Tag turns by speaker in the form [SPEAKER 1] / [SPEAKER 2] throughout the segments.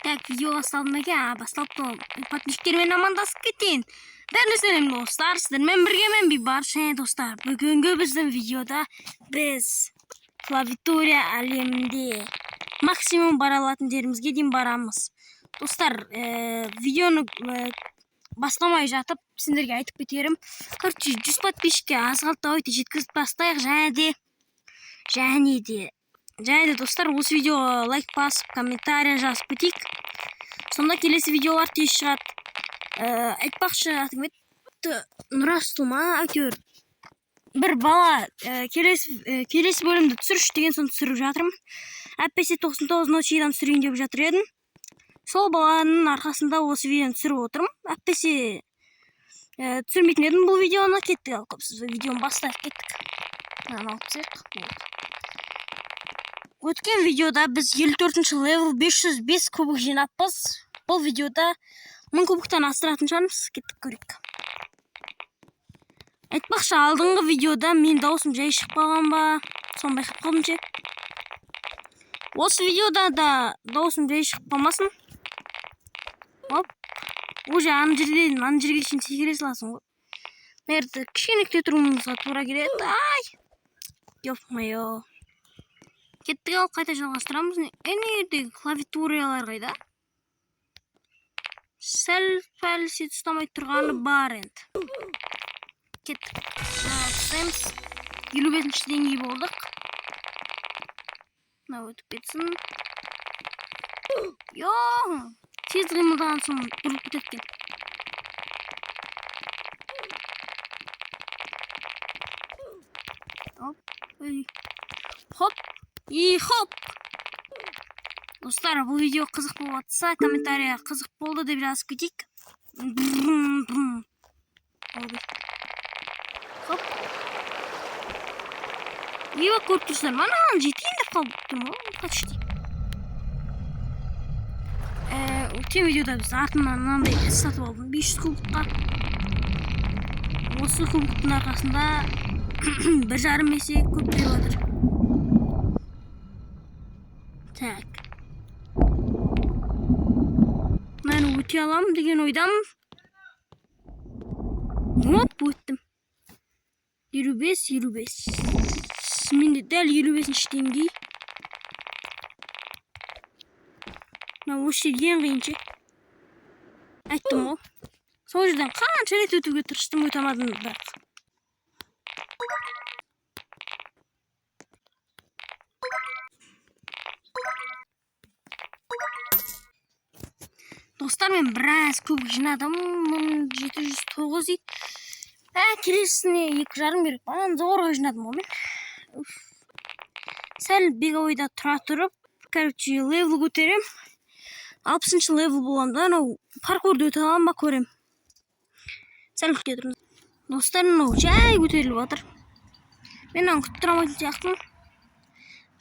[SPEAKER 1] Так, видео басталды ма екен? А, басталыпты. Подписчиктермен амандасып кетейін. Бәріне сәлем, достар. Сіздермен бірге мен, Бейбарыс. Және, достар, бүгінгі біздің видеода біз клавиатура әлемінде максимум бара алатын жерімізге дейін барамыз. Достар, видеоны бастамай жатып сендерге айтып кетерім. Короче, 100 подписчикке аз қалды, давайте жеткізіп тастайық. Және де, достар, осы видеоға лайк басып, комментарий жазып кетейік. Сонда келесі видеолар тез шығады. Айтпақшы, аты кім еді? Нұрасыл ма, әйтеуір бір бала келесі бөлімді түсірші деген соң түсіріп жатырмын. Әйтпесе 99 ночидан түсірейін деп жатыр едім. Сол баланың арқасында осы видеоны түсіріп отырмын. Әйтпесе түсірмейтін едім бұл видеоны. Кеттік, ал көп сіз видеоны бастайық, кеттік. Мынаны алып тастайық. Болды. Өткен видеода біз 54-ші левел 505 кубок жинаппыз. Бұл видеода 1000 кубоктан асыратын шығармыз. Кеттік, көрейік. Айтпақшы, алдыңғы видеода мен дауысым жай шығып қалған ба, соны байқап қалдым ше. Осы видеода да дауысым жай шығып қалмасын. Оп. Уже ана жерден ана жерге шейін секіре саласың ғой. Мына жерде кішкене күте тұруымызға тура келеді. Ай! Ё-моё. Кеттік, ал қайта жалғастырамыз. Ана жердегі клавиатуралар қайда? Сәл пәл сет ұстамай тұрғаны бар енді. Кеттік. Тастаймыз. 55-ші деңгей болдық. Мынау өтіп кетсін. Йо! Тез қимылдаған соң бұрылып кетеді екен. Оп. Ой. Хоп. И хоп. Достар, бұл видео қызық болып жатса, комментария қызық болды деп жазып кетейік. Хоп. Ева, көріп тұрсыздар ма? Анаған жетейін деп қалып тұрмын ғой, почти. Өткен видеода біз артынан мынандай іс сатып алдым 500 кубокқа. Осы кубоктың арқасында 1,5 есе көп беріп жатыр. Так. Мынаны өте аламын деген ойдамын. Оп, өттім. 55, 55. Менде дәл 55-ші деңгей. Мына осы жер ең қиын ше. Айттым ғой. Сол жерден қанша рет өтуге тырыстым, өте алмадым бірақ. Достар, мен біраз кубок жинадым. 1709 дейді. Келесісіне 2,5 керек. Ананы зорға жинадым ғой мен. Уф. Сәл беговойда тұра тұрып, короче, левел көтерем. 60-шы левел боламын да, анау паркурды өте аламын ба көрем. Сәл күте тұрыңыз. Достар, мынау жай көтеріліп жатыр. Мен мынаны күтіп тұра алмайтын сияқтымын.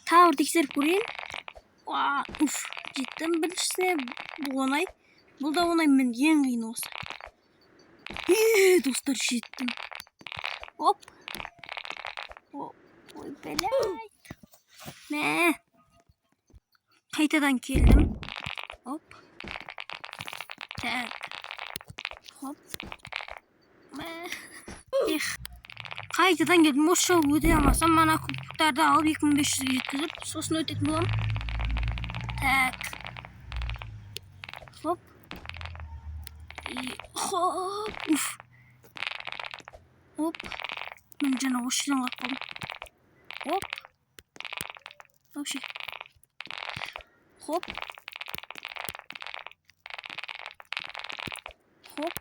[SPEAKER 1] Тағы бір тексеріп көрейін. Уа, уф, жеттім біріншісіне. Бұл оңай. Бұл да оңай, мен ең қиыны осы. Достар, жеттім. Оп. Оп. Ой, блядь. Мә. Қайтадан келдім. Оп. Так. Хоп. Мә. Эх. Қайтадан келдім. Осы жолы өте алмасам, мана кубоктарды алып 2500-ге жеткізіп, сосын өтетін боламын. Так. Хоп. И хоп. Уф. Оп. Мен жаңа осы жерден қалып қалдым. Оп. Вообще. Хоп. Хоп.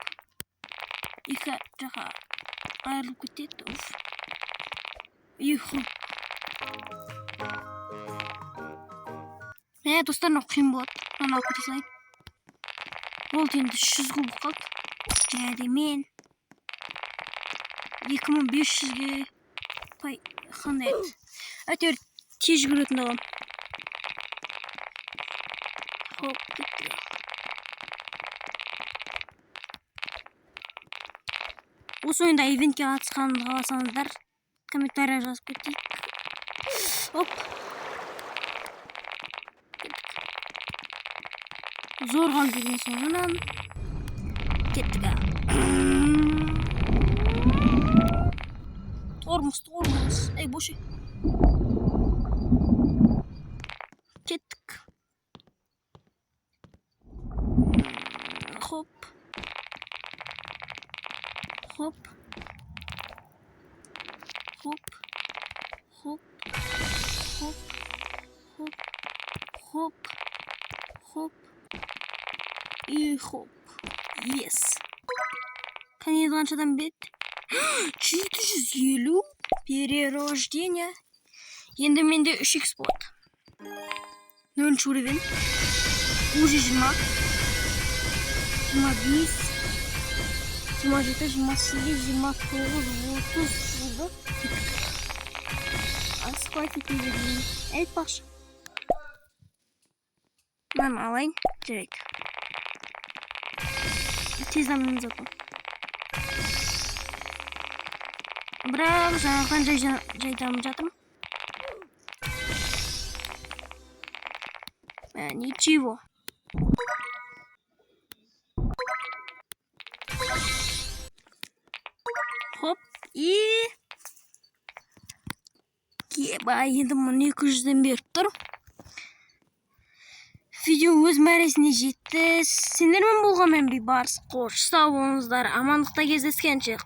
[SPEAKER 1] Екі жаққа айырылып кетеді. Уф. И хоп. Мә, достар, мынау қиын болады. Мынаны алып кете салайын. Болды, енді 300 кубок қалды. Және де мен 2500-ге қандай еді? Әйтеуір тез жүгіретін боламын. Хоп, кеттік. Осы ойында ивентке қатысқанымды қаласаңыздар, комментарий жазып кетейік. Оп. Зорға үлгерген соңынан. Кеттік. Тормоз, тормоз, ей, бош. Кеттік. Хоп, хоп, хоп, хоп, хоп, хоп, хоп, хоп и хоп. Yes! Кәне, қаншадан берді? 750 перерождение. Енді менде 3 х болады. Нөлінші уровень уже. 20, 25, 27, 28, 29, 30 болды. Кеттік. Асықпай кете берейін. Айтпақшы, мынаны алайын. Жарайды, тез дамимын зато. Бірақ жаңағыдан жай, жай дамып жатырмын. Ничего. Хоп и еба, енді 1200-ден беріп тұр. Видео өз мәресіне жетті. Сендермен болған мен, Бейбарыс. Қош, сау болыңыздар, амандықта кездескенше.